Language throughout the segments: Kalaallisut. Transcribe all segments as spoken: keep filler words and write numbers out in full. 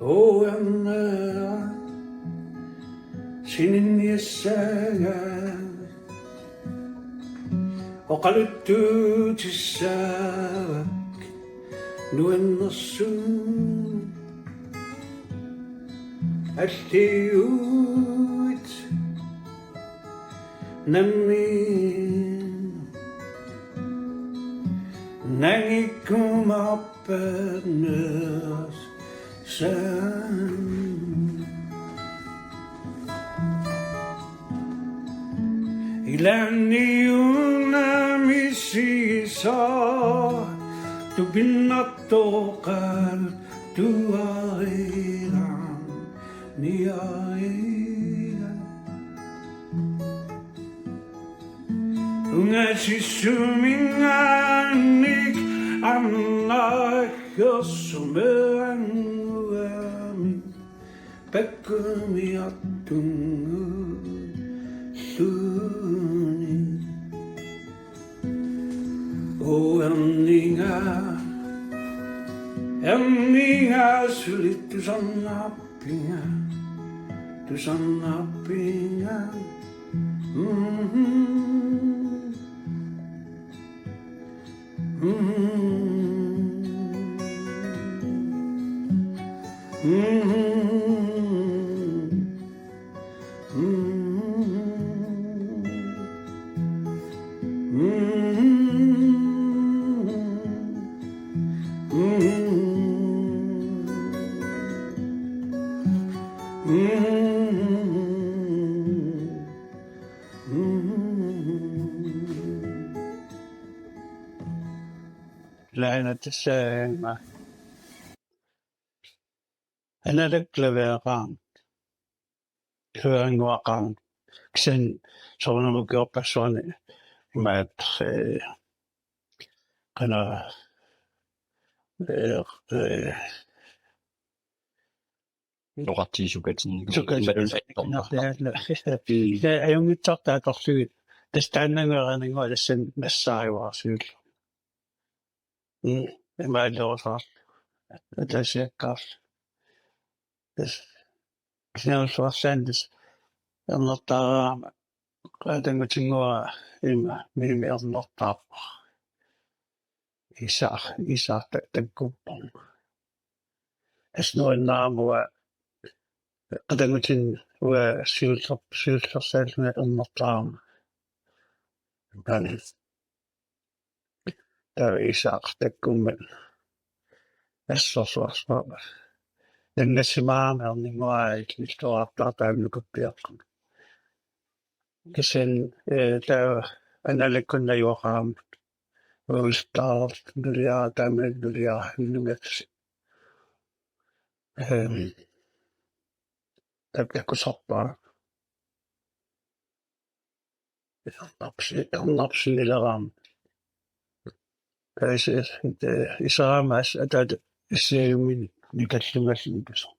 Uernera sininniassaagaa oqaluttuutissaavak nuannersuut alliuut nammineq nangikkumaarpaat nersaan. Ilaanni una misigisara tupinnartoqaaq tuarilaarniariga. Ungasissuminngaanniit arnarjorsumeranguami pakkumiartunnguulluni. Uernera, ernera suli tusarnaarpinga, tusarnaarpinga. Mm-hmm. Laina tassa analakkut klavereqarami, klavereqarami. Kisianni soorunami ukiorpassuarni imaattoq, eh, qanoq, eh, eh, Oqartigisukkatsinnikuuara. Sukkatsinnikuuara. Tassa ajunngitsortaat atorlugit. Tassa taannanngoraninnguaq tassani nassaarivarsiullu. Mm, imaaliorsaarlu. Ataasiakkaarlu. Tassa kisianni illuarsaanni tassa ernertaaraama qatanngutinnguara ima mimmi ernertaarpara. Isaaq, Isaaq ta-, takkuppoq. Asnuannaamua qatanngutin ua siullerp-, siullersaallunga ernertaarama. Taava Isaaq takkummat assorsuarsuarma. Nanngassimaarami erninnguara illuartaartaami nukappiarput. Kisianni, eh, taava analakkunnajuaqaramut. Uistaarluliara taama nuliara nuliara. Ehm, taava takusarpara. Ernersi-, ernersinileraama. Taava isi-, eh, iseraama as-, ataata issiajummini nikallungaalluni tassa.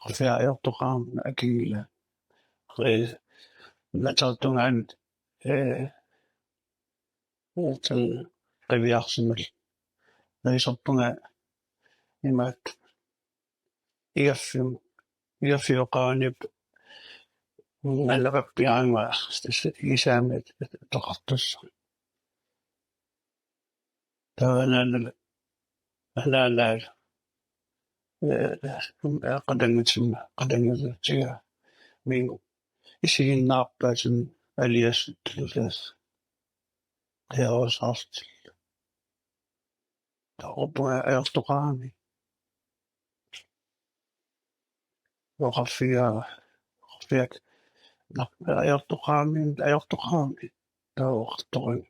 Qafia ajortoqarami akingila. Eh, natertungaan, eh, uutsan qiviarsimal. Naisarpunga imaat igaffim-, igaffioqaanip nalaqappiaangua tassa isaamit toqartussaq. Taava anaanala-, anaanaa, eh, qatanngutima, qatanngutsiga, min isiginnaarpaatin aliassuttulias. Qiarusaartillu. Taava uanga ajortoqarami. Oqarfiga, oqarfiga, na, ajortoqarami, ajortoqarami. Taava oqartoqarami.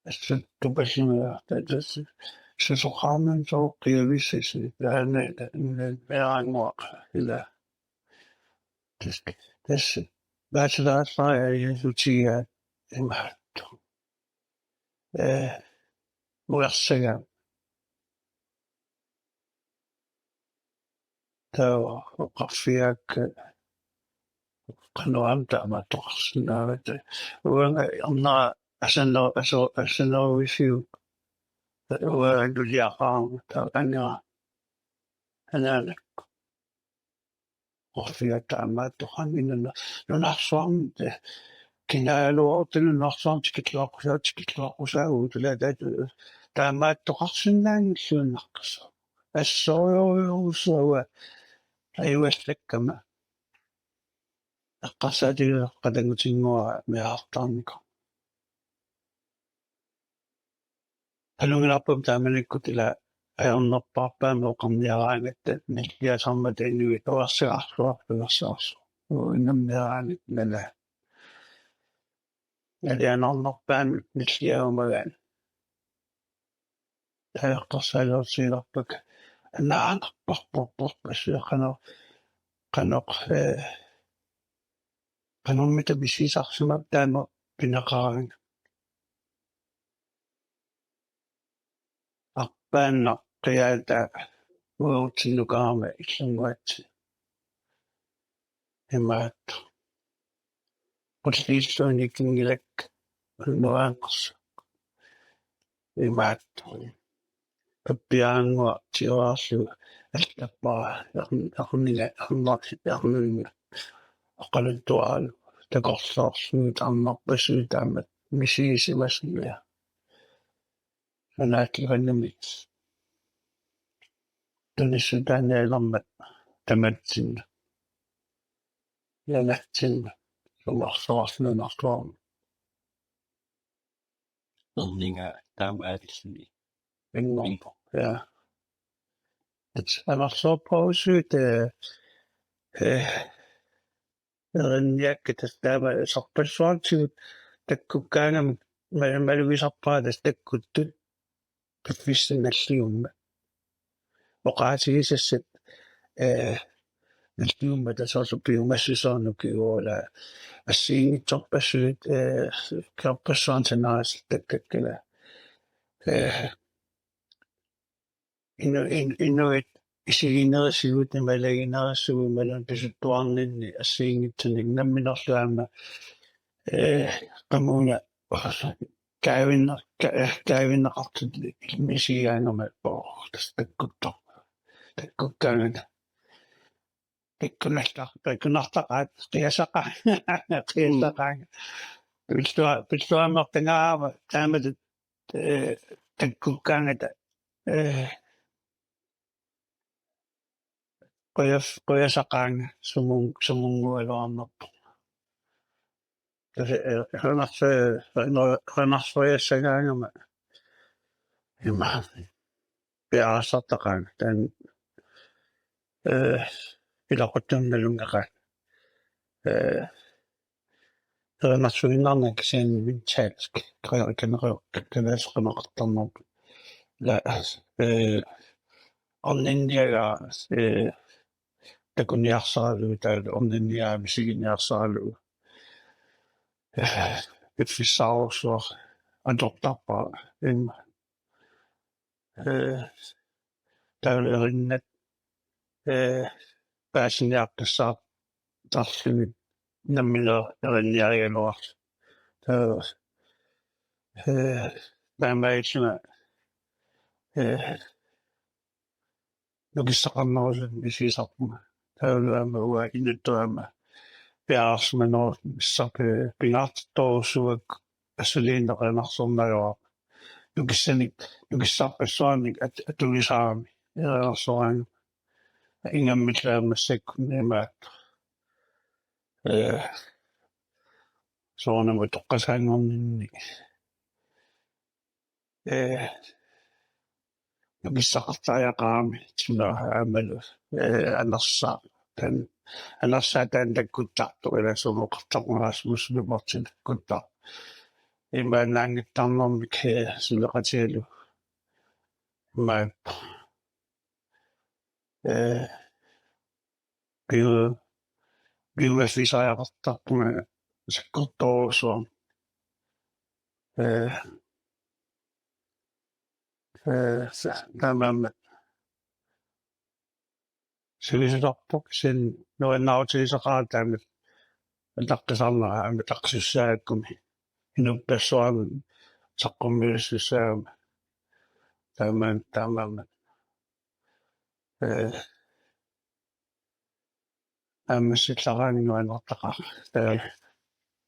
Assut tupallunga, ta-, ta-, susoqarami sooq qiavissasi, taanna, taanna, meeraannguaq, ila. Tassa, tassa, bachelorerlunga ajorutigaa imaattoq. Eh, uersaga. Taava oqarfigaakka qanoq aamma taamaattoqarsinnaavaa. Uanga erna asano-, aso-, asanorivisiuk. Uanga nuliaqarama taava anera. anaanakku. Orfiga taamaattoqarami nuna-, nunarsuarmi, eh, kinaaluarutta nunarsuarmi tikilluaqqusaa-, tikilluaqqusaavugut, ila taatu-, taamaattoqarsinnaanngilluinnartoq. Assorujussuaq ajugallakkama. Eqqarsaatigileqqatangutinnguara meerartaarnikoq. Qanunngilarput taamanikkut ila ajornerpaarpaamik oqarniaraangatta nalliasarmata inuit oqarsigaarsuaq, oqarsigaarsuaq. Uu, ingammik meeraanit nala. Nalianarnerpaamik nalliarumagaan. Taava eqqarsaaliortigilerpakka. Anaanarparput, porpassuaq qanoq, qanoq, eh, qanormita misigisarsimappat taama pineqaraangat. Arpaannaq qiaata uagutsinnut kaama illunnguatsinni. Imaattoq. Qulliilluunniit kinngilakka nuannersoq. Imaattoq. Pappiaannguaq tigoriarlugu allappara, erni-, erniga, erner-, erninnga oqaluttuaralugu takorloorlugu, arnarpassuit taamak misigisimasunik. Sanaatilluarnarmik tunissutaanialermat tamatsinnut. Ianatsinni sumarsuarsunartuarmi. Erninga taama aatilluni. Inngorpoq, ja. At amerlasoorpassuit, eh, eh, erinniakkat tassa taama sarpassuartigut takkukkaangamik mal-, malugisarpara tassa takkuttut piffissaq nalliummat. Oqaatigisassat, eh, nalliummat tassa soorlu piumassuseq nukiguula assigiinngitsorpassuit, eh, kiorpassuarnik sanaasattakkakka ila. Eh, inu-, in-, inuit isiginerisigut, imalaginerisigut, imaluunniit pisuttuarninni assigiinngitsunik nammineerluni aamma, eh, qamuuna kaavinne-, ka-, eh, kaavinneqartut misigigaangama, oo, tassa takkuttoq. Takkukkaangata. Pikkunarta-, pikkunartaqaat, qiasaqaanga, qiasaqaanga. Pillua-, pilluamertangaarama taamatut, eh, takkukkaangata, eh, qias-, qiasaqaanga sumun-, sumunngualuarnerpoq. Tassa, eh, qanarsu-, qanarsuiassagaangama ima piareersartaqaanga taanna, eh, ilaquttunut nalunngeqaanga. Eh, qanarsuinnarnanga kisianni mentalsk, qanarsuinnarnanga kanaasqimaqartarnerput. La, eh, orninniagaa, eh, takuniarsaralugu, taava orninniagaa misiginiarsaralugu. Eh, piffissaarujussuaq atortarpara imma. Eh, taava erinnat, eh, paasiniaqqissaartarlugit nammineq erinniarigaluarluni. Taava, eh, taamaalillunga, eh, nukissaqarnerusunik misigisarpunga. Taavalu aamma uanga inuttut aamma piareersimanerusumik, eh, pingaartittorujussuuakka assiliineq erinarsorneq ajorama. Nukissanik, nukissarpassuarnik at-, atuisarami erinarsoraangama. Ingammik aamma massakkut imaattoq. Eh, soorunami utoqqasaanngorninni. Eh, nukissaqartariaqarami timaa aammalu, eh, anersaaq. Taanna, anersaaq taanna takkuttartoq, ila sumoqartartoq, Rasmus Lyberth takkuttartoq. Imaannaanngittarnermik, eh, suleqatigalugu. Imaappoq. Eh, piu-, piumaffisariaqartarpunga sakkortoorujussuarmik. Eh, eh, sa-, taamaammat sivisusarpoq, kisianni nuannaarutigisaqaara taamatut ataqqisarnera aamma taqqisussaagukkumi. Inuppassuarnut saqqummiussussaagama. Taamaammat, taamaammat. Eh, aamma sillaraanni nuannertaqaaq. Taava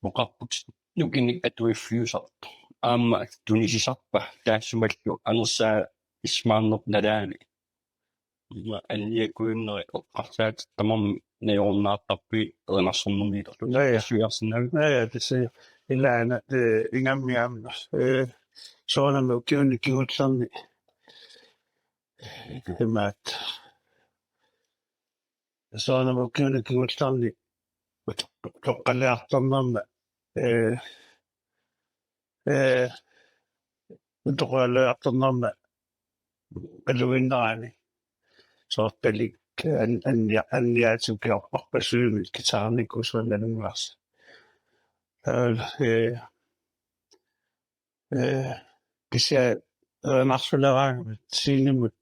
oqarputit nukinnik atuiffiusartoq. Aamma tunisisarpa taassumalu anersaa ismaarneq nalaani? Ima anniakkuinneri eqqarsaatit tamarmik najorunnaartarpigit erinarsornermiitorlu. Ja, ja. Suiarsinnaavi. Ja, ja, tassa ilaana, eh, ingammik aamma. Eh, soorunami ukiuni kingullerni. Imaat. Soorunami ukiuni kingullerni utoqqaliartornerma, eh, eh, utoqqaliartornerma aluinnerani soortalik an-, annia-, anniaatikiorparpassuimik kitaarnikuusuannalunnguarsi. Taava, eh, eh, kisianni erinarsuleraangama scenemut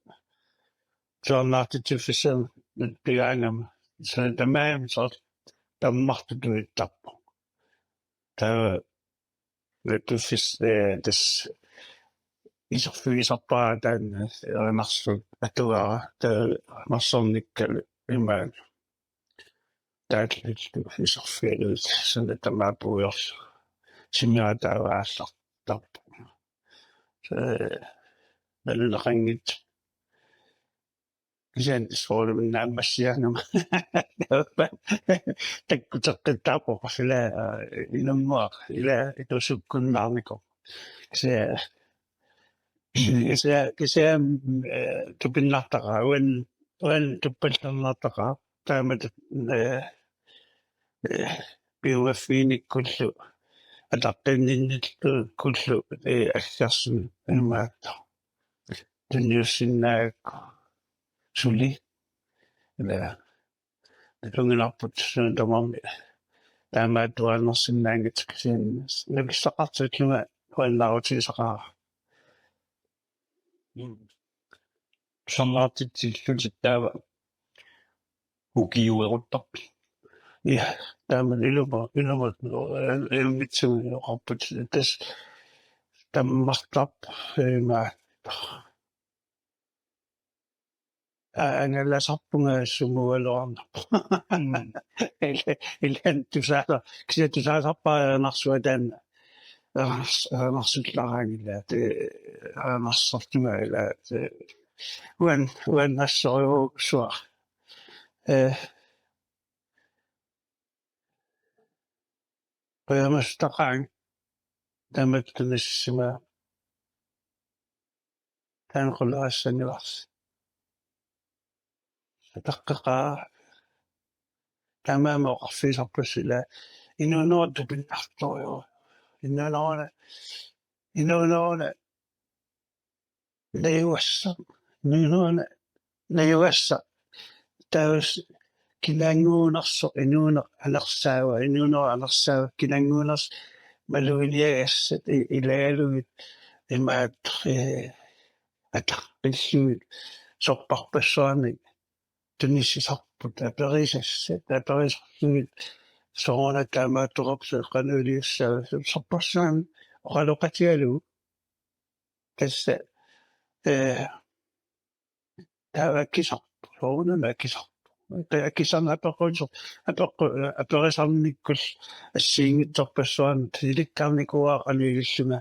tusarnaartitsiffissamut pigaangama. Soorlu tamarmik soorlu tammartutut ittarpoq. Taava natiffis-, eh, tassa iserfigisarpara taanna erinarsuut atugara, taava erinarsornikkalu imaat. Taallillu iserfigalugit suna tamaat puiorlugu. Timera taava aallartarpoq. Eh, nalunaqanngitsoq. Kisianni soorunami naammassigaangama. Takkuteqqittaarpoq ila, eh, inunnguaq, ila itusukkunnaarnikoq. Kisianni, kisianni, kisianni, eh, tupinnartaqaaq, uan-, uani tuppallernartaqaaq, taamatut, eh, eh, piumaffiginikkullu, ataqqinninnikkullu, eh, aggersumik imaattoq. Tunniussinnaagakku suli. Ila nalunngilarput suna tamarmi taamaattuaannarsinnaanngitsoq kisianni nukissaqartillunga nuannaarutigisaqaara. Tusarnaartitsillutit taava ukiueruttarpit? Ja, taama ilumut, ilumut, eh, ilumitsumik oqarputit. Tassa tammartarpoq, imaattoq. Aa, angalasarpunga sumugaluarneq. Mm. Ila-, ilaanni tusaasa-, kisianni tusaasarpara erinarsuaq taanna. Erinars-, erinarsullaraangat ila, te-, erinarsortunga ila, te-, uan-, uannassoriusuaq. Eh, qujamastaqaanga taamatut tunissisimasoq. Taanna qulaassanngilarsi. Ataqqeqaaq. Taamaammat oqarfigisarpassi ila inuunerup tupinnartorujuuvoq. Inuuneruna, inuuneruna najugassaq. Inuuneruna najugassaq. Taava kinaannguunersoq inuuneq anersaava, inuunerup anersaava kinaannguunersoq maluginiagassat i-, ilagalugit imaattoq, eh, ataqqillugit sorpassuarnik tunissisarput aperisassat, aperisarlugit sooruna taamaattoqarpoq qanoq iliussava sorpassuarnik oqaloqatigalugu. Tassa, eh, taava akisarpoq, soorunami akisarpoq. Taava akisarneq apeqqusoq, apeqqu-, aperisarnikkut assigiinngitsorpassuarnik ilikkarnikuuara qanoq ilillunga.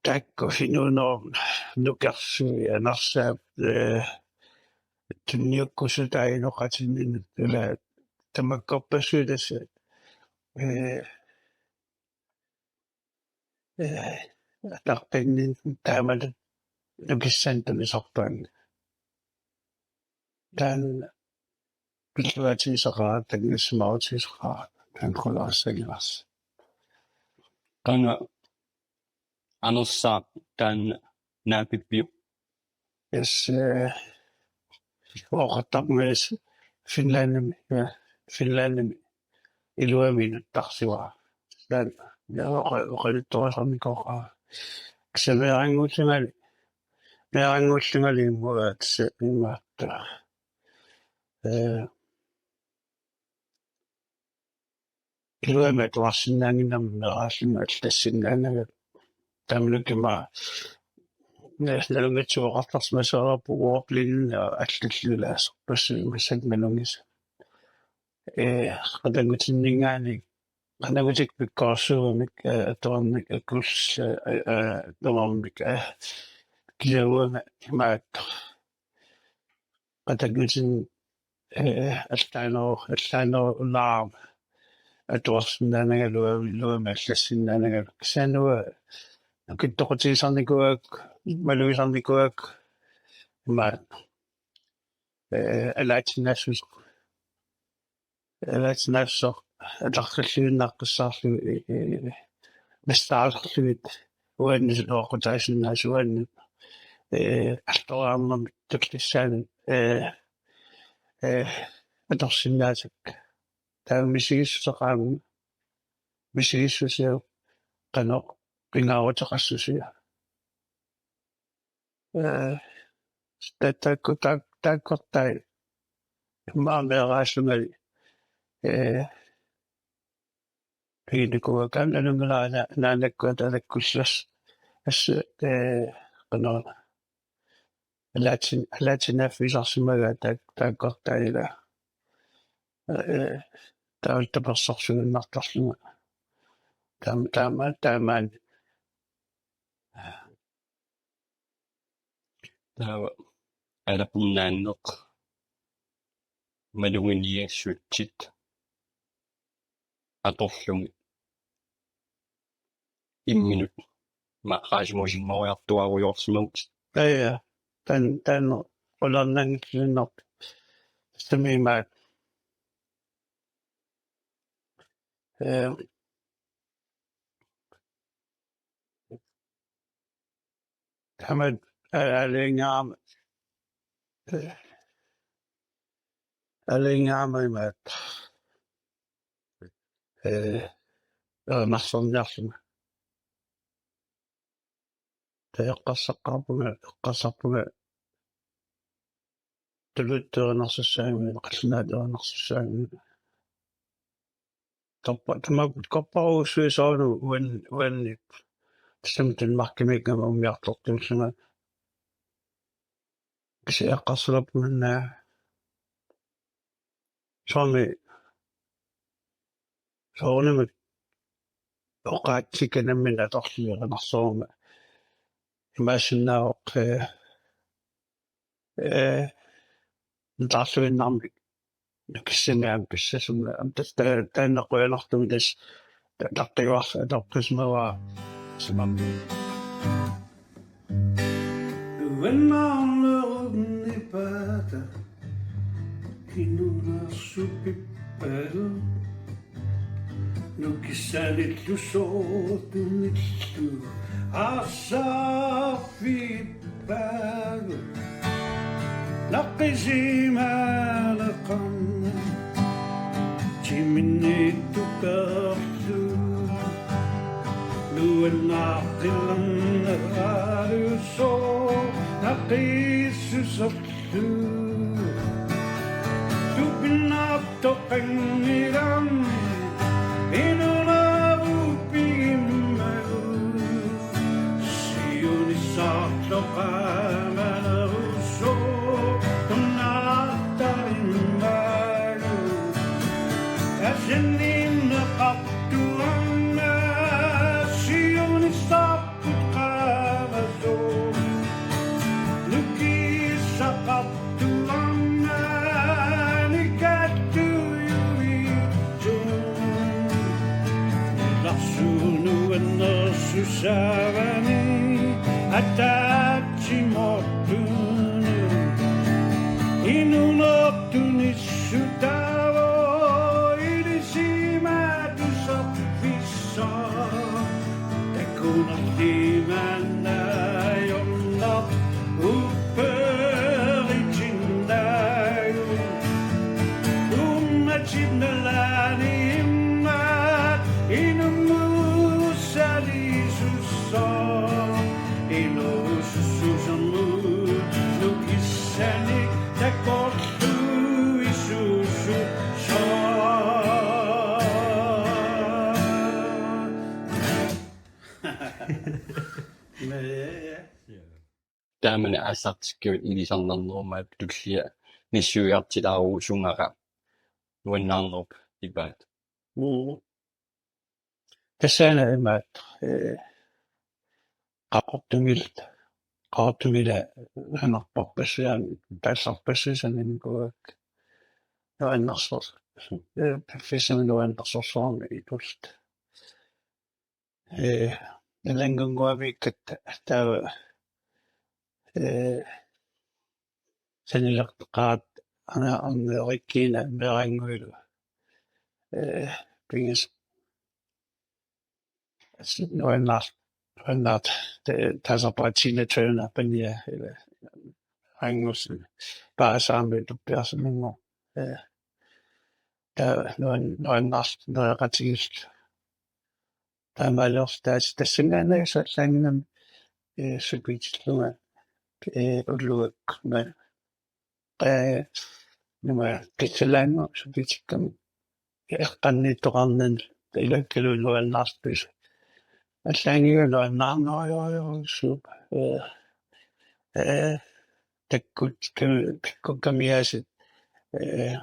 Taakku inuunerup nukersui anersaap, eh, tunniukkusutaa inoqatinnini ila tamakkorpassuit tassa, eh, eh, ataqqinninni taamatut nukissanik tunisarpaannga. Taanna pilluaatigisaqaara, takusimaarutigisaqaara, taanna qulaassanngilarsi. Qanga anersaaq taanna naapippiuk? Yes, eh, oqartarpunga, yes, Finlandimi, ja, Finlandimi iluamik inuttarsimavara. Taanna, ja, oqa-, oqaluttuarisarnikooqaara. Kisianni meerannguullungali, meerannguullungali immaqa tassa imaattoq. Eh, iluamik atuarsinnaannginnama meeraallunga allassinnaanagit. Tamanna ima, eh, nalunngitsoq oqartarsimassavarput ordblindness allallu ilaasorpassuit massakkut nalunngisat. ee, qatanngutinngaanniit, qatanngutikkut pikkorissuugamik, ee, atuarnik akuulluni, ee, ee, tamarmik, ee, kisianni uanga imaattoq. Qatanngutinik, ee, allaaneru-, allaanerulaarama atuarsinnaanangalu, uanga, uanga allassinnaanangalu. Kisianni uanga nukittoqutigisarnikuuakka, malugisarnikuuakka, imaattoq, ee, alaatinnaassuseq. Alaatinnaassuseq atorluinnaaqqissaarlugu, ee, ee, nassaarlugit uannut iluaqutaasinnaasoq, uannut, ee, alloriarnermik tullissaanut, ee, ee, atorsinnaasakka. Taava misigissuseq aamma, misigissusiuk qanoq pingaaruteqassusiuk. Ee, ta-, taakku-, taak-, taakkortai immaqa meeraasungali, ee, piginikuuakka, aamma nalunngilara ana-, anaanakkut atalakkullu assut, ee, qanoq, alaatin-, alaatinnaaffigisarsimagaat taak-, taakkortai ila. Ee, taava tapersersuinnartarlunga. Taam-, taama-, taamaani. Taava alapunnaanneq maluginiassutsit atorlugit imminut ma-, Rasmusinngoriartuaarujoorsimavit. Ja, ja. Taanna, taanna qularnanngilluinnarpoq. Tassami imaattoq. Ee, Tamat a-, aalajangerama, aalajangerama imaattoq, ee, erinarsorniarlunga. Taava eqqarsaqqaarpunga, eqqarsarpunga tuluttut erinarsussaagami, qallunaatut erinarsussaagami. Torpa-, tama-, torparujussuit soorlu uan-, uannit. Tassami Danmarkimiikkama umiartortuullunga. Kisianni eqqarsalerpunga una soormi, soorunami oqaatsit kanammineq atorlugit erinarsoruma. Imaassinnaavoq, ee, ee, nutaarluinnarmik nukissanik aamma pissasumik. Aamma tassa ta-, taanna qujanartumik tassa ta-, tartajuarlu atorsimavara. Simam. Uannarnerunni paata inuunersupippaalu. Nukissanillu soortunillu arsarfippaalu. Naqqisimaaleqarnani timinniittuperlu. Nuannaaqqilerneraalu sooq naqqissuserlu. Tupinnartoqanngilaq inuunerup pigimmagu. Siunissartoq qaamanerusoq tunnartarimmagu. Asanninneqartuarna siunissarput qaamasoq. Nukissaqartuarna nikattujuitsugut. Ilarsuunuannersussaavani ataatsimoortunut. Inuunertunissutaavoq ilisimatusarfissaaq. Takunerlimaannajornaq upperitsinnaajuvoq. Uummatip nalaani immaqa inummut salisussaq. Inuussusermut nukissanik takorluuissuussussaq. Taamani aallartikkavit ilisarnarnerumaat tullia nissuiartilaarusunngara. nuannaarnerup ipaat. Mm. Tassana imaat, eh, Qaqortumil-, Qaqortumila anarparpassuarnik, taasarpassuit sananikkuakka. Nuannersoq-, eh, piffissami nuannersorsuarmi itulluta. Eh, Nalanngunnguamiikkatta taava, eh, sanileqaat ana arneerikkiina meeraannguilu. Eh, pingas-, nuannaar-, nuannaartoq, eh, taasarpaat Tina Turner pania, ila angus paasaami tuppiarsimanngorpoq. Eh, taava nuan-, nuannaartoq nereqatigiilluta. Taamaaliortaat tassanngaannaq allaanngimmat, eh, sukitillunga, eh, ulluakkut, eh, nima kissalaanngu sukitikkami eqqanniittoqarnani ilakkalu nuannaartusi. Allaanngilaq nuannaarnerujorujussuuvoq, eh, eh, takkut-, takkukamiaasiit, eh,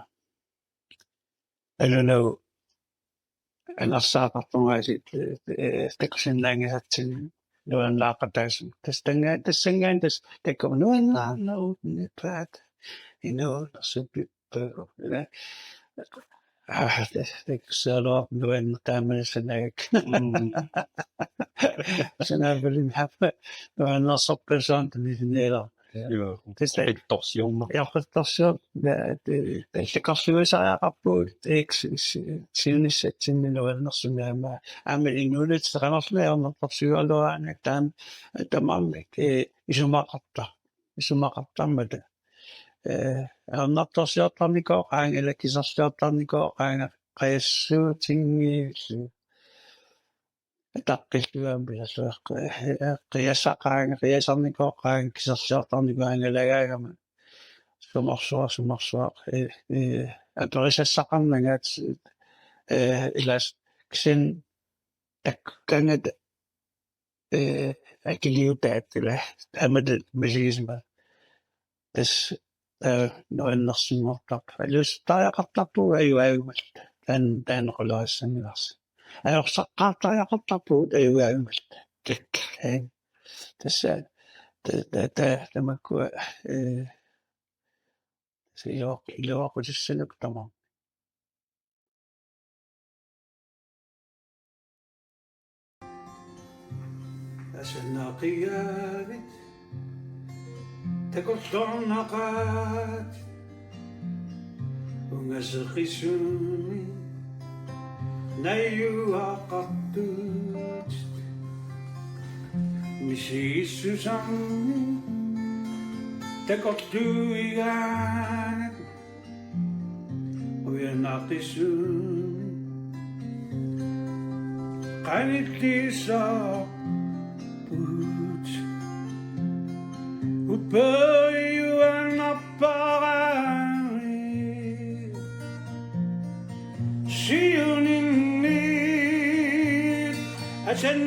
alunagu anersaaqartungaasiit, eh, takusinnaanngisatsinnik nuannaaqataasumik. Tassa tannga-, tassanngaannaq tassa takuuk nuannaarnerup nipaat. Inuunersupippaa. Ah, tassa takussaagaluarpoq nuanneq taamani sanagakku. Mm. Sanaapalin happa nuannersorpassuarnik tunisinnaallugu. Joo. Tassa eqqortorsiorneq. Eqqortorsior-, ja, te-, te-, takorluuisariaqarpugut, ex-, si-, siunissatsinni nuannersumik aamma, aamma inuuneq seqanerluni ajornartorsiugaluaraangat taanna, tamarmik, eh, isumaqarta-, isumaqartarmata. Eh, ajornartorsiortarnikooqaanga, ila kiserliortarnikooqaanga, qajassuutinngiillu. Ataqqillugu aamma pilerlugu, eh, qiasaqaanga, qiasarnikooqaanga, kiserliortarnikuugaluarama. Sumarsuaq, sumarsuaq, eh, eh, aperisassaqarnanga, eh, ilaas kisianni takkukkaangata, eh, akiliutaat ila, taamatut misigisama. Tassa, eh, nuannersunngortarpoq. Aluuseqartariaqartarpugut ajugaajumalluta. Taanna, taanna qulaassangilarsi. Ajorsaqqaartariaqartarpugut ajugaajumalluta. Kikka. Eh. Tassa, ta-, ta-, ta-, tamakkua, eh, tassa iluaq-, iluaqutissanik tamaat. Asanaqiaavit takorloornaqaat ungaseqisumi najugaqartuutit misigissusaanni takorluuigaangat. Uyanaqissuunni qanillisoorpugut. Uppeejuannapparaami siuninni asan